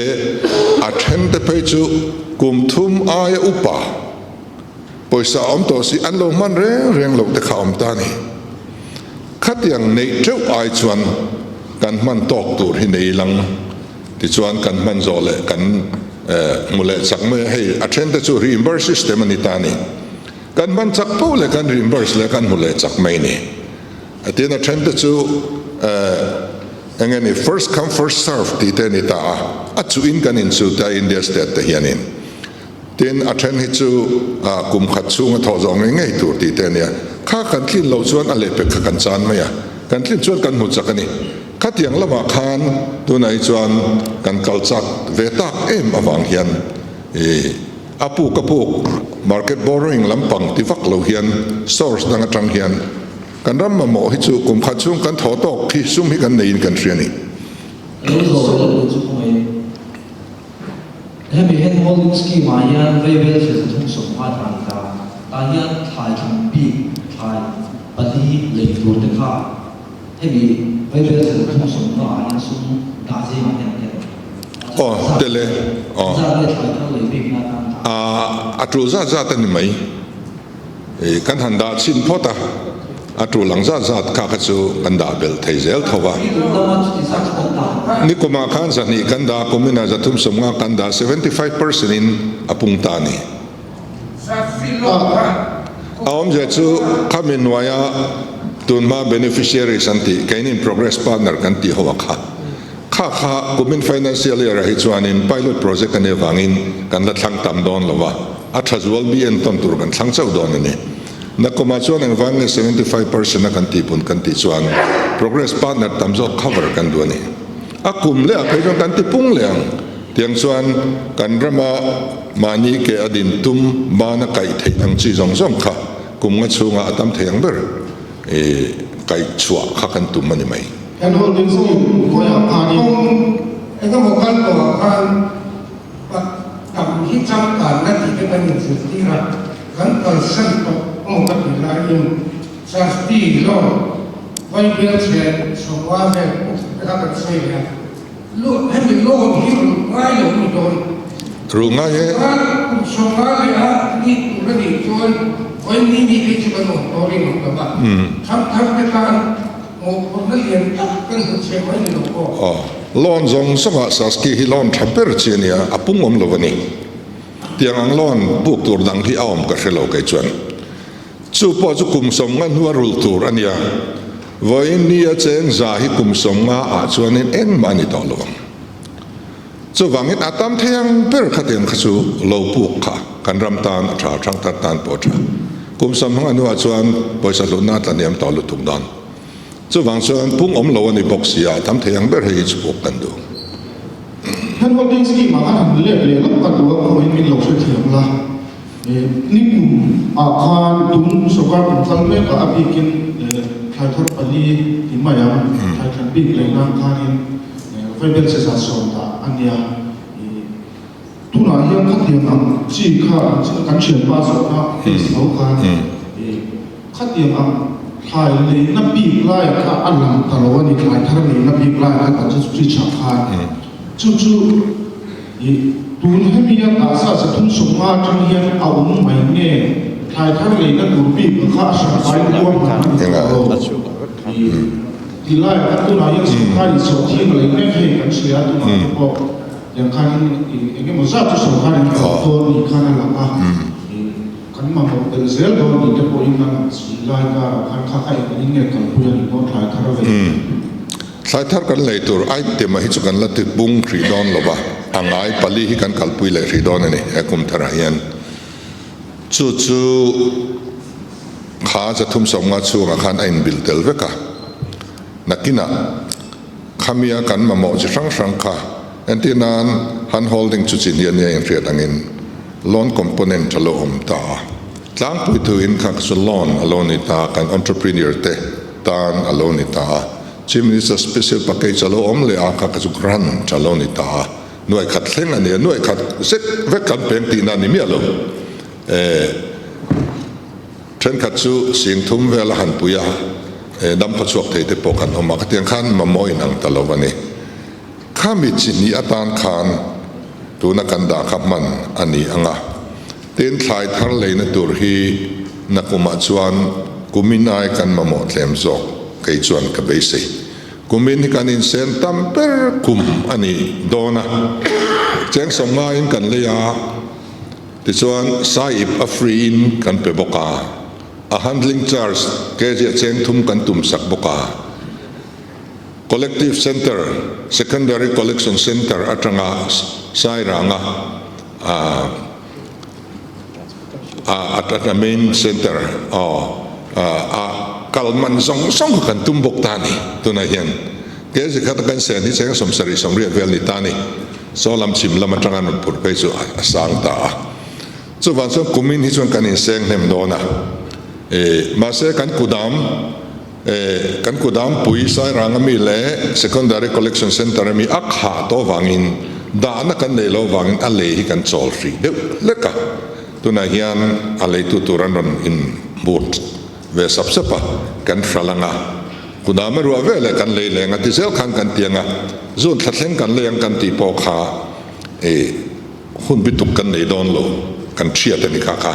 a then te phei chu kum thum aia upa pawisa a awm tawh si an lo hman reng reng loh te kha a awm ta a ni. Khatiang neih teuh ai chuan kan hman tawk tur hi nei lang tichuan kan hman zawh leh kan hmu leh chak mai a, hei a then te chu reimburse system a ni ta a ni. Kan hman chak poh leh kan reimburse leh kan hmu leh chak mai ni. A tin a then te chu eng nge ni first come first serve tih te a ni ta a, a chuh in kan inchu ta India state te hianin. Tin a then hi chu kum khat chhunga thawh zawh ngei ngei tur tih te a nia. Kha kan tlin loh chuan a lehpek kha kan chan mai a, kan tlin chuan kan hmu chak a ni. Khatiang lamah khan tunah hi chuan kan kal chak ve tak em avang hian i a puk a puk market borrowing lampang ti vak lo hian source dang atang hian kan ram mamawh hi chu kum khat chhung kan thaw tawk hi sum hi kan neiin kan hria a ni. Lo zawh leh lo chu khawngaih. Hemi hand holding scheme ah hian Vaibel thil 350 a ni ta. Tah hian thlai thlan bik thlai pali lei tur te kha hemi Vaibel thil 350 ah hian sum dah zingah hian a tel. Aw, tel e. Aw. Zat nge thlai thar lei bik na atan dah? A tul zat zat a ni mai. Kan han dah chhin phawt a, a tul ang zat zat kha kha chu kan dah belh thei zel tho va. Nikumah khan 200 kan dah, kuminah 350 kan dah, 75 percent in a pung ta a ni. A awmzia chu khami hnuaia tunhma beneficiaries an tih, keinin progress partner kan tih ho a kha. Kha kha kumin financial year ah hi chuanin pilot project a nih avangin kan la thlang tam dawn lo va, a tha zual bi entawn tur kan thlang chauh dawn a ni. Nakumah chuan engvang nge 75 percent a kan tihpun kan tih chuan progress partner tam zawk cover kan duh a ni. A kum leh ah phei chuan kan ti pung leh ang. Tiang chuan kan rama mahni ke a din tum ban a kaih theih ang chi zawng zawng kha kum nga chhungah a tam thei ang ber i kaih chhuah kha kan tum a ni mai. Kan holding scheme hnuaiah khanin. Kawng engemaw kal tawhah khan tam hi changkanna tih te kan inzirtir a, kan kalsan tawh emaw ka tih laiin Sasti loan vaibel chhe sawmnga vel puk te kha kan sawi leh a, hemi loan hi rulh ngai lo ni dawn. Rulh ngai e. Chuan kum 50 leh a ni tur a nih chuan vawi ni phei chu kan awm tawh ring ang lo va, thangthar te tan Mawhphurhna lian tak kan hmu chhe mai ni lo pawh. Aw, loan zawng zawngah Saski hi loan tha ber chi a nia, a pung awm lo a ni. Tiang ang loan buk tur dang hi a awm ka hre lo kei chuan. Chu pawh chu kum 50 hnua rulh tur a nia. Vawiin ni a cheng za hi kum 50 ah chuanin engmah a ni tawh lo ang. Chuvangin a tam thei ang ber khatiang kha chu lo puk kha kan ram tan a tha, thangthar tan pawh a tha. Kum 50 hnuah chuan pawisa hlutna a tlahniam tawh lutuk dawn. Chuvang chuan pung awm lo a ni bawk si a, a tam thei ang ber hei hi chu puk kan duh. Hand holding scheme ah khan han let leh lawk ka duh a, khawiin min lo hrethiam la. Nikum ah khan tum sawrkar kum kal mek ah a bikin thlai thar pali ti mai ang, thlai thlan bik leh nan khanin Vaibel che zat sawm dah a nia. Tunah hian khatiang ang chi kha kan thianpa zawhna case tho khan khatiang ang thlai leina bik lai kha a lang ta lo a ni, thlai thar leina bik lai kha kan chu chi chhak khan chu chu tun hemi a dah sa 350 atang hian a awm mai nge thlai thar leina tur bik kha a hran fai ruahman a ni tawh lo. Ti lai ah khan tunah hian sawrkar in sawhthing a lei mek hei kan hria a, tunah te pawh tiang khan in eng emaw zat chu sawrkar in a awm dawn ni khan a lang a, kan mamawh belh zel dawn ni te pawhin a lang si lai karah khan kha kha eng in nge kalpui a ni dawn thlai thar lei tur. Thlai thar kan lei tur item ah hi chu kan la ti pung hrih dawn lo va, a ngai pali hi kan kalpui leh hrih dawn a ni he kum tharah hian. Chu chu kha 350 chhungah khan a inbilh tel vek a, nakinah khamia kan mamawh chi hrang hrang kha entir nan hand holding chu chi hnian nia inhriat angin loan component a lo awm ta a, tlangpui thuin kha chu loan a lo ni ta, kan entrepreneur te tan a lo ni ta a, Chief Minister special package a lo awm leh a, kha kha chu grant a lo ni ta a. Nuaih khat thleng a ni a, nuaih khat zet vek kan peng tihna a ni miah lo. Eh, thenkhat chu 30,000 vel a han pui a, eh, dam khaw chhuak thei te pawh kan awm a, khatiang khan mamawh in ang ta lo a ni. Khami chi hnih atan khan tuna kan dah kha hman a ni ang a, tin thlai thar leina tur hi nakumah chuan kumin ai kan mamawh tlem zawk kei chuan ka beisei. Kumin hi kan insen tam ber kum a ni dawn a, cheng 50 in kan lei a, tichuan sai ip a free in kan pe bawk a, a handling charge kg a cheng 3 kan tum sak bawk a, Collective Centre, Secondary Collection Centre atanga Sairanga a a main center aw a kal man zawng zawng kha kan tum bawk ta a ni tunah hian. Kg khat a kan sen hi cheng 70 80 vel ni ta a ni. Saw lam chhim lam atanga rawn phurh phei chu a sang ta a. Chuvang chuan kumin hi chuan kan inseng hnem dawn a. Mahse kan kudam kan kudam pui Sairang ami leh Secondary Collection Centre ami a khah tawh vangin dahna kan neih loh vangin a lei hi kan chawl hrih deuh hlek a. Tunah hian a leitu tur an rawn inbut ve sap sap a, kan hral ang a, kudam a ruah veleh kan lei leng a ti zel khan kan ti ang a, zun thla thleng kan lei ang kan tih pawh kha hun bituk kan nei dawn lo, kan thiat a ni kha kha.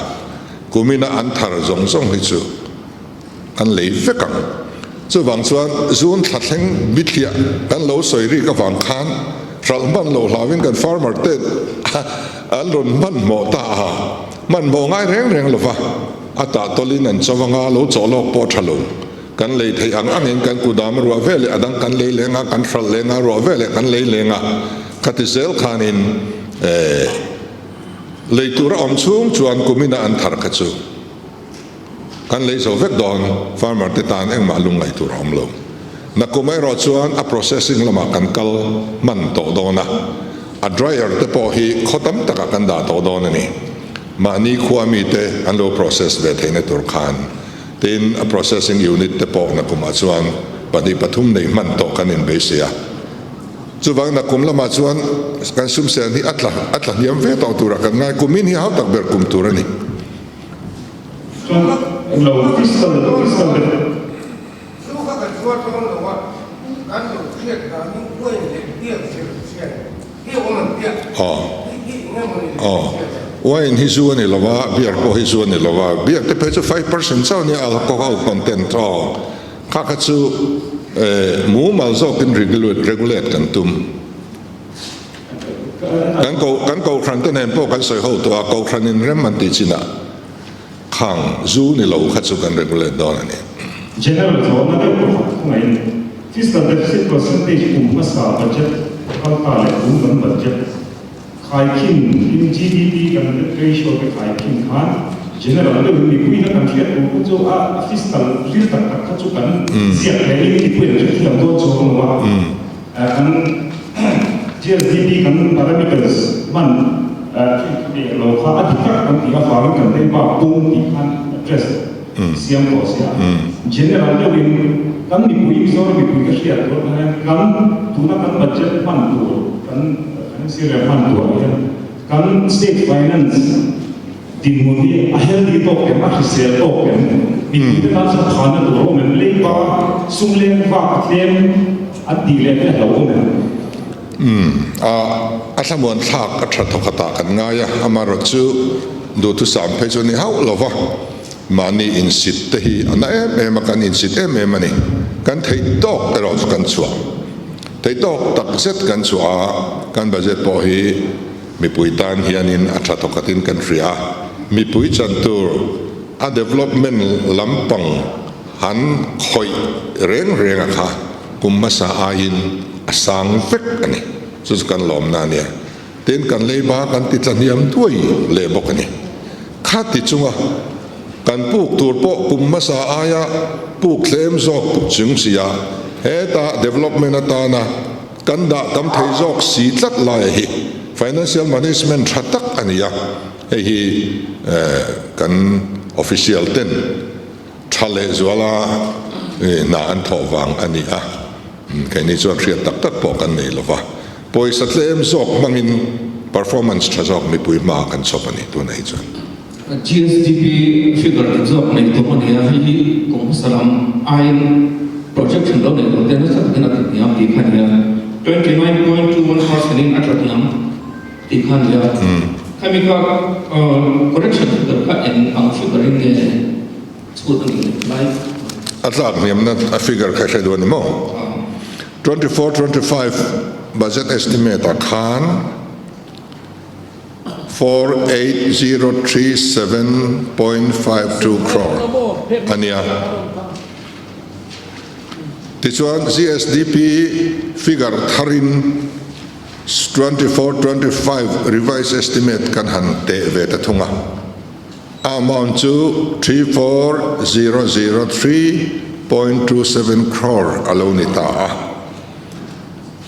Kumina an thar zawng zawng hi chu kan lei vek ang. Chuvang chuan zun thla thleng bithliah kan lo sawi rik avang khan hralh hman lo hlauhin kan farmer te an rawn hmanhmawh ta a, hmanhmawh ngai reng reng lova a tah tawlhin an cho anga lo chawh lawk pawh tha lo. Kan lei theih ang angin kan kudam a ruah veleh a dang kan lei leng a, kan hralh leng a, ruah veleh kan lei leng a, khati zel khanin lei tur a awm chhung chuan kumina an thar kha chu kan lei zo vek dawn, farmer te tan engmah lungngaih tur a awm lo. Nakum erawh chuan a processing lamah kan kal hman tawh dawn a, a dryer te pawh hi khaw tam takah kan dah tawh dawn a ni. Mahni khua mite an lo process ve theihna tur khan. Tin, a processing unit te pawh nakumah chuan pahnih pathum nei hman tawh kan inbeisei a. Chuvang nakum lamah chuan kan sumsen hi a tla a tla hniam ve tawh turah kan ngai. Kumin hi hau tak ber kum tur a ni. Chuan lo fiscal fiscal deuh. Chu kha kan zuar dawn lo a, kan lo hriat danin uain leh biak zir chian hi awm an tia. Hi hi eng emaw ni leh chian a. Wine hi zu a ni lo va, beer pawh hi zu a ni lo va, beer te phei chu 5% chauh a nia alcohol content aw. Kha kha chu mumal zawkin regulate kan tum. Kan ko kan kohhran te nen pawh kan sawi ho tawh a, kohhran in rem an tih chinah khang zu ni lo kha chu kan regulate dawn a ni. General zawhna deuh pakhat khawngaihin fiscal deficit percentage kum hmasa budget kalta leh tun kan budget Khaikhin in GDP kan debt ratio te khaikhin khan general deuhin mipui na kan hriat tur khu chu a fiscal ril tak tak kha chu kan ziak leh in mipui an hrethiam dawn chuang lo a. Kan GSDP kan parameters hman thin kha leh lo kha a dik tak kan tih avangin kan lei bak pung tih khan address siam tawh sia. General deuhin kan mipui Mizoram mipui ka hriat tur khan kan tuna kan budget hman tur kan Kan sir hman tuah hian kan state finance dinhmun hi a healthy tawk em, a hrisel tawk em, mipuite tan chuan thana tur a awm em, leiba sum leng vak a tlem an tih leh te a hlo awm em? Umm, a a thlamuan thlak a tha thawkhatah kan ngai a, amaherawhchu chu duhthusam phei chu a ni hauh lo va, mahni insit te hi a na em em a, kan insit em em a ni, kan theih tawk erawh chu kan chhuah. Theihtawk tak zet kan chhuah a, kan budget pawh hi mipui tan hianin a tha thawkhatin kan hria a, mipui chan tur a development lampang han khawih reng reng a kha kum hmasa aiin a sang vek a ni. Chu chu kan lawmna a nia. Tin, kan leiba kan ti tlahniam duai leh bawk a ni. Khati chunga kan puk tur pawh kum hmasa aia puk tlem zawk puk chung sia heta development atana kan dah tam thei zawk si tlat laia hi financial management tha tak a ni a, hei hi kan official ten tha lehzuala hna an thawh vang a ni a, keini chuan hriat tak tak pawh kan nei lova. Pawisa tlem zawk hmangin performance tha zawk mipui hma kan chhawp a ni tunah hi chuan. GSDP figure dik zawk nei tum a ni a, hei hi kum hmasa lam aiin projection lo neih tur te nasa takin a tla hniam tih kha a ni a, 29.21 percent in a tla hniam tih kha a ni a. Khami kha correction figure kha eng ang figure in nge chhut a nih lai? A tlak hniamna a figure kha i hre duh a ni maw? 24 25 budget estimate ah khan 48037.52 crore a nia. Tichuan GSDP figure tharin 24 25 revised estimate kan han teh ve ta thung a. A amount chu 34003.27 crore a lo ni ta a.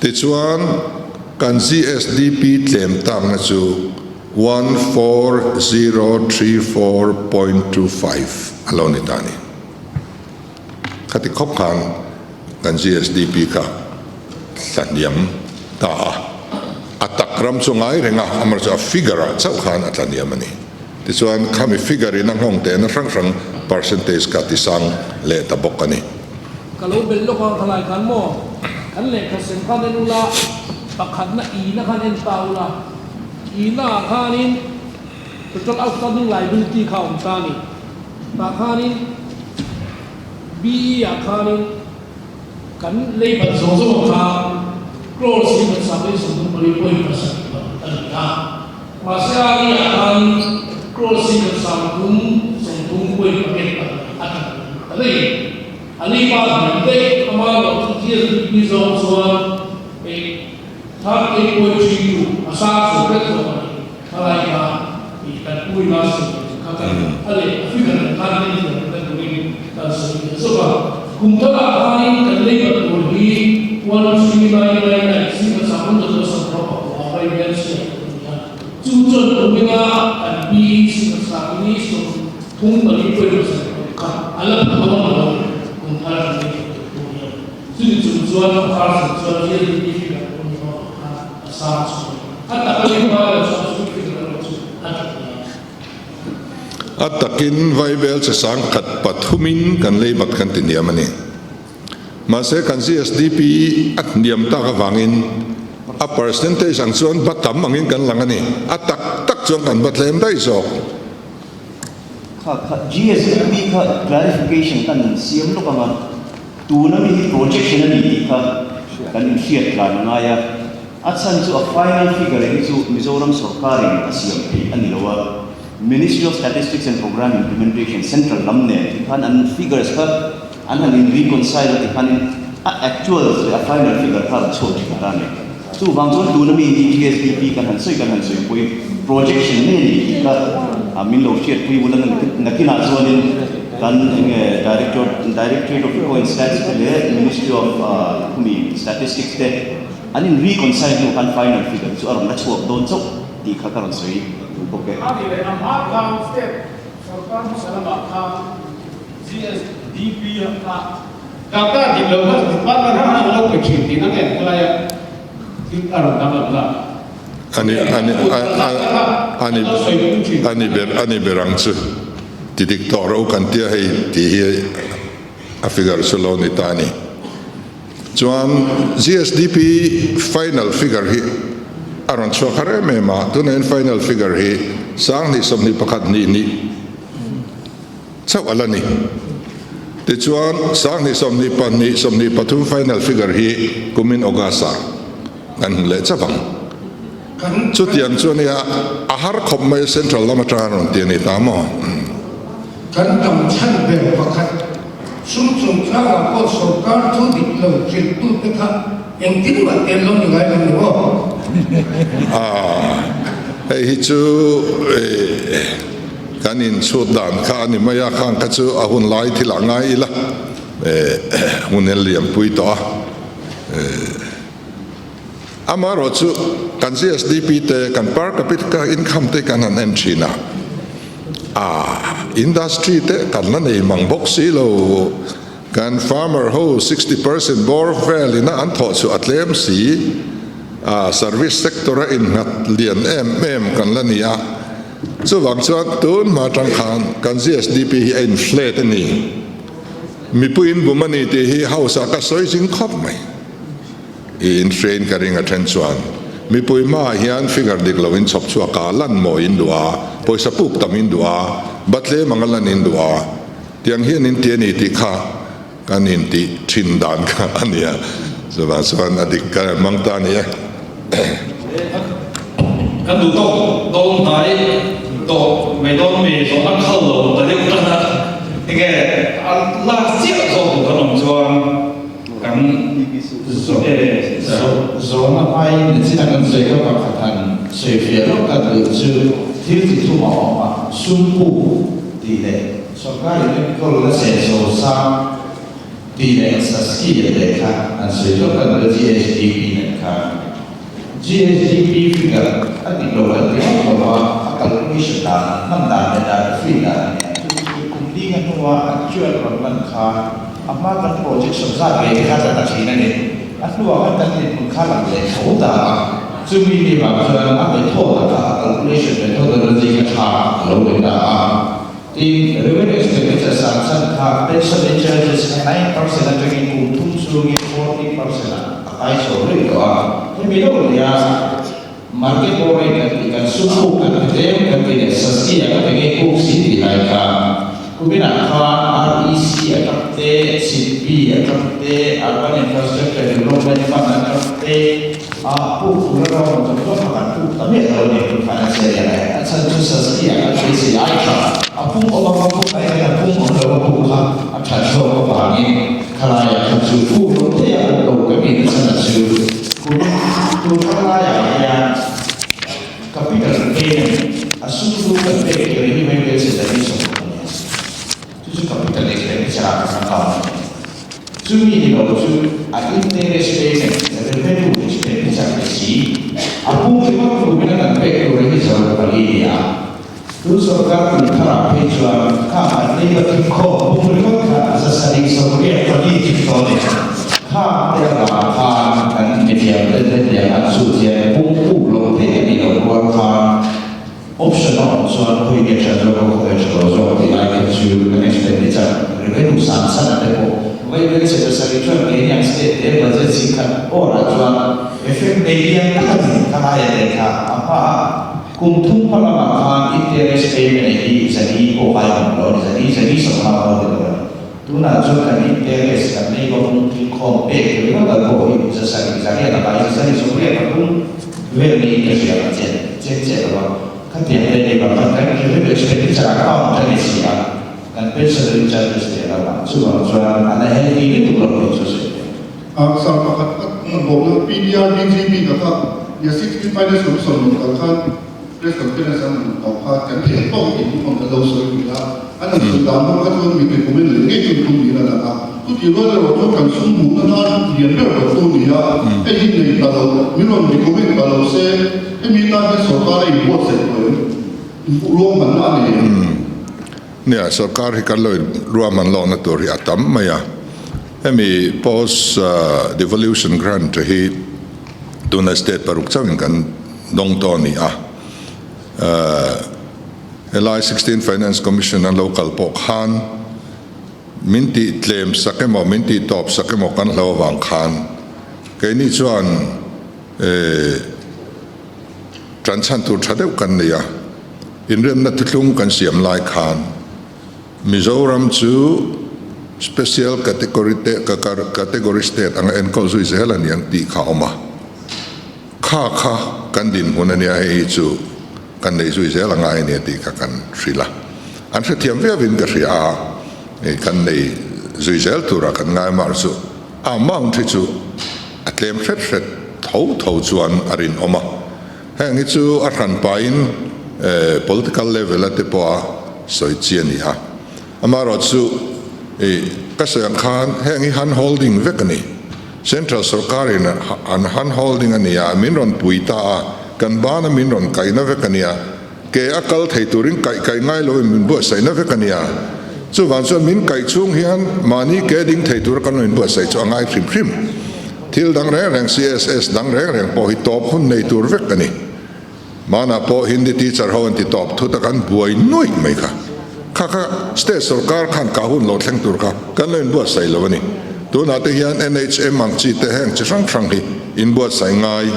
Tichuan, kan GSDP tlem takna chu 14034.25 a lo ni ta a ni. Khati khawp khan kan GSDP kha tlahniam ta a, a tak ram chu ngai reng a, amaherawhchu a figure ah chauh khan a tlahniam a ni. Tichuan khami figure in a nghawng tehna hrang hrang percentage kha tisang leh ta bawk a ni. Ka lo belh lawk a, khalai khan maw kan lehkha sem khan en ula, pakhatna ina khan en ta ula, ina ah khanin total outstanding liability kha a awm ta a ni. Tah khanin BE ah khanin kan lei bat zawng zawng kha crore si khat sak leh 34 point pasarih pakhat a ni a. Mahse RE ah khanin crore si khat 30 point pariat pahnih a tla ta daih. A lei pa hniam daih ama erawh chu GSDP zawng chuan 38.32 a sang chho vek zawk a ni. Thalai kha i kan pu ina sawi tur kha kan a leh a figure ang khan en thiam kan turin kan sawi leh zawk a. Kum tharah khanin kan leibat tur hi 13999 singha chakun ta chuan sangha pakua vai hian chhiat tur a ni a. Chu chuan kumina kan pi singha chakini 34 point pasarih kha a la pha dawn lo kum thar kan leibat tur pawh hian. Chumi chung chuan a far chung chuan GLDP figure pawh ni ho ang khan a sang chho a ni. A tak a nih hma lo chuan chumi figure erawh chu a tha thei ang. A takin Vaibel che sang khat pathumin kan leibat kan ti hniam a ni. Mahse kan GSDP a hniam tak avangin a percentage ang chuan ba tam angin kan lang a ni. A tak tak chuan kan ba tlem daih zawk. Kha kha GSDP kha clarification kan siam lawk ang a, tuna mi hi projection a ni tih kha kan inhriat tlan a ngai a, a chhan chu a final figure hi chu Mizoram sorkarin a siam theih a ni lo a, Ministry of Statistics and Programme Implementation central lam nen tikhan an figures kha an han in reconcile a tikhanin a actual leh a final figure kha a rawn chhuak thin ta a ni. Chuvang chuan tuna mi hi GSDP kan han sawi kan han sawi pui projection nge ni tih kha min lo hriatpui bul a nakinah chuanin kan enge Director Directorate of Eco and Stats te leh Ministry of khumi Statistics te an in reconcile hnu khan final figure chu a rawn la chhuak dawn chauh tih kha ka rawn sawi duh bawk e. A ni leh a hma khan state sorkar hmasa lamah khan GSDP a Data dik lo kha department hrang hrang an lo pe thin tih na nge khawlaia thil a rawn danglam la. Ani ani ani ani ber ani ber ang chu ti dik tawh ro kan tia hei tih hi a figure chu lo ni ta a ni. Chuan GSDP final figure hi a rawn chhuak har em em a, tunah hian final figure hi 2021 hnih hnih Chauh a la ni. Tichuan, 2022, 23 final figure hi kumin August-ah kan hmu leh chauh ang. Chutiang chu ania, a har khawp mai Central lam atanga rawn ti a ni ta maw? Kan tam chhan ber pakhat, sum chungchangah pawh sorkar thu dik lo hrilhtute kha engtin mah tel lo ni ngai lo ni maw? Aaa, hei hi chu Kan inchhut dan kha a ni mai a, khang kha chu a hun lai thil ah ngai ila hun en liam pui tawh a. Amaherawh chu kan GSDP te, kan per capita income te kan han en thin a, a industry te kan la nei mang bawk si lo, kan farmer ho 60% bawr vel ina an thawh chu a tlem si, a service sector a innghat lian em em kan la ni a. Chuvang chuan tun hma atang khan kan GSDP hi a inflate a ni. Mipuiin bum a ni tih hi House ah ka sawi zing khawp mai. I inflate ka ring a then chuan mipui hmaah hian figure dik lo in chhawp chhuak a, lan mawi in duh a, pawisa puk tam in duh a, batlem anga lan in duh a, tiang hian in ti a ni tih kha kan intih thin dan kha a nia. Chuvang chuan a dik ka hmang ta a ni e. Kan duh tawk dawn hnai tawh mai dawn mi zawhna khal lo ta deuh tan a, enge a lak chiah zawk duh kan awm chuan kan zawh e. Zawhna hmain chin a kan sawi kha pakhat han sawi fiah lawk ka duh chu thil chi thum a awm a, sum puk tih leh Sorkar in enkawl a senso sang tih leh Saski a teh kha an sawi hlawk a ni GSDP nen kha. khan GSDP figure a dik lo an ti ngawt lo a, a calculation dan an hman dan leh dan a free dan a nia. Chu chu kum ding a hnua actual rawn lan khan a hma kan projection zat ve te kha tla ta thin a ni. A hnuah khan kan dinhmun kha lang leh tho ta a, chumi ni vang chuan a method a kha a calculation methodology kha tha a lo ni ta a. Tin, revenue expenditure san chhan kha pension charges kha 9% atangin kum thum chungin 14% ah a kai chho rih tawh a. Hemi lo nia market borrowing kan tih kan sum puk kan ti tlem kan ti leh sasti a ka ti ngei puk si tih lai kha kuminah khan REC atang te, SIDBI atang te, Urban Infrastructure Development Fund atang te, A puk tur a rawng zawng zawng kha kan puk ta miah lo a ni tun khan a che lian a, a chhan chu Saskia kan beisei ai tha a pum awm ang a puk ai khan a pum awm lo a puk kha a that zawk avangin khalaiah kha chu puk lo thei a awm lo ka mi na chhan a chu kum tun khalaiah hian capital payment a sum lu kan pek tur hi mai vel che dan in sawm a nia chu chu capital expenditure ah kan account a ni. Chumi ni lo chu a interest payment, revenue expenditure te si, a pum ringawt tumin a kan pek tur hi zo pali ni a. Tun sorkar kum tharah phei chuan khang an leiba thim khawm pum ringawt kha zasarih 84 thim tawh ni. Khang te avang khan kan mithiam te hetiang an chhut hian pum puk lo theih a nih loh rual khan Option a awm chuan khawi nge tha zawk a khawi a tha lo zawk tih lai kha chu kan expenditure revenue san san a te pawh vawi vel che pasarih chuan keini ang state te budget zing khat awr ah chuan effect nei lian tak a ni kha lai a te kha a hma a kum thum hma lamah khan interest payment ei hi zali pawh kai awm lo a ni zali zali sawmnga pawh a ni lo a ni tunah chuan kan interest kan nei bawk thil khawm pek ringawt ang pawh hi 700 zariat a kai 783 vel niin ka hria a chet chet chet lo a, khatiang te ni bak khan kan revenue expenditure account a ni si a, kan pensionary charges leh lamah chuvang chuan a la healthy lutuk lo tih chu sawi theih. A sar pakhat a bawkna PDR DGP ka kha nia 16 Finance Commission rawn kal khan Press conference an rawn tawh kha kan theih tawk in awm kan lo sawi tih a, an han sawi dan hmang kha chuan mi recommend leh ngei chu tum niin a lang a. Chuti rual erawh chuan kan sum hmuhna nan lian ber ber tu ni a, hei hi nei ta lo, min rawn recommend ta lo se, hemi tan hian sorkar a inbuatsaih tawh em? Ruahmanna a nei em? Nia, sorkar hi kan lo ruahman lawkna tur hi a tam mai a, hemi post devolution grant hi tuna state paruk chauhin kan dawng tawh a ni a. Helai 16 Finance Commission an lo kal pawh khan min tih tlem sak emaw min tih tawp sak emaw kan hlo avang khan keini chuan tan chhan tur tha deuh kan nei a. Inremna thuthlung kan siam lai khan Mizoram chu Special Category Category State anga enkawl zui zel a ni ang tih kha a awm a. Kha kha kan dinhmun a nia, hei hi chu kan neih zui zel a ngai a nia tih kha kan hrilh a. An hrethiam viauin ka hria a, hei kan nei zui zel tura kan ngai mar chu a amount hi chu a tlem hret hret tho tho chuan a rinawm a. Heng hi chu a hran pahin political level a te pawha sawi chi a ni a. Amaherawhchu ka sawi ang khan heng hi hand holding vek a ni. Central sorkarin an hand holding a ni a, min rawn pui ta a, kan bana min rawn kaihna vek a nia, ke a kal thei turin kaih kaih ngai loin min buatsaihna vek a nia. Chuvang chuan min kaih chhung hian mahni ke ding thei tura kan lo inbuatsaih chu a ngai hrim hrim. Thil dang reng reng CSS dang reng reng pawh hi tawp hun nei tur vek a ni. Hmanah pawh Hindi teacher ho an ti tawp thut a kan buai nuaih mai kha. Kha kha state sorkar khan kah hun lo thleng tur kha kan lo inbuatsaih lo a ni. Tunah te hian NHM ang chi te heng chi hrang hrang hi inbuatsaih ngai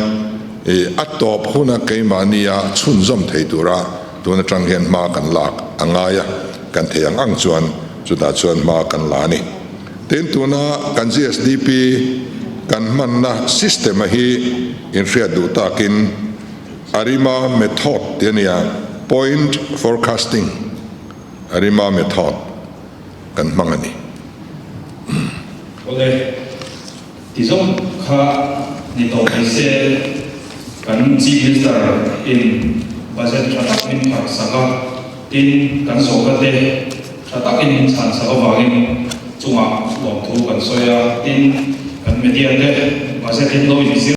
i a tawp huna keimahnia chhunzawm thei tura tun atang hian hma kan lak a ngai a, kan thei ang ang chuan chutah chuan hma kan la a ni. Tin, tuna kan GSDP kan hmanna system a hi inhriat duh takin ARIMA method tih a ni a, point forecasting ARIMA method kan hmang a ni. Awle, ti zawng kha ni tawh mai se, kan Chief Minister in budget tha tak min pharh sak a, tin kan sawrkar te Tha takin min chhan sak avangin chungah lawmthu kan sawi a, tin kan media te budget in lo inzir.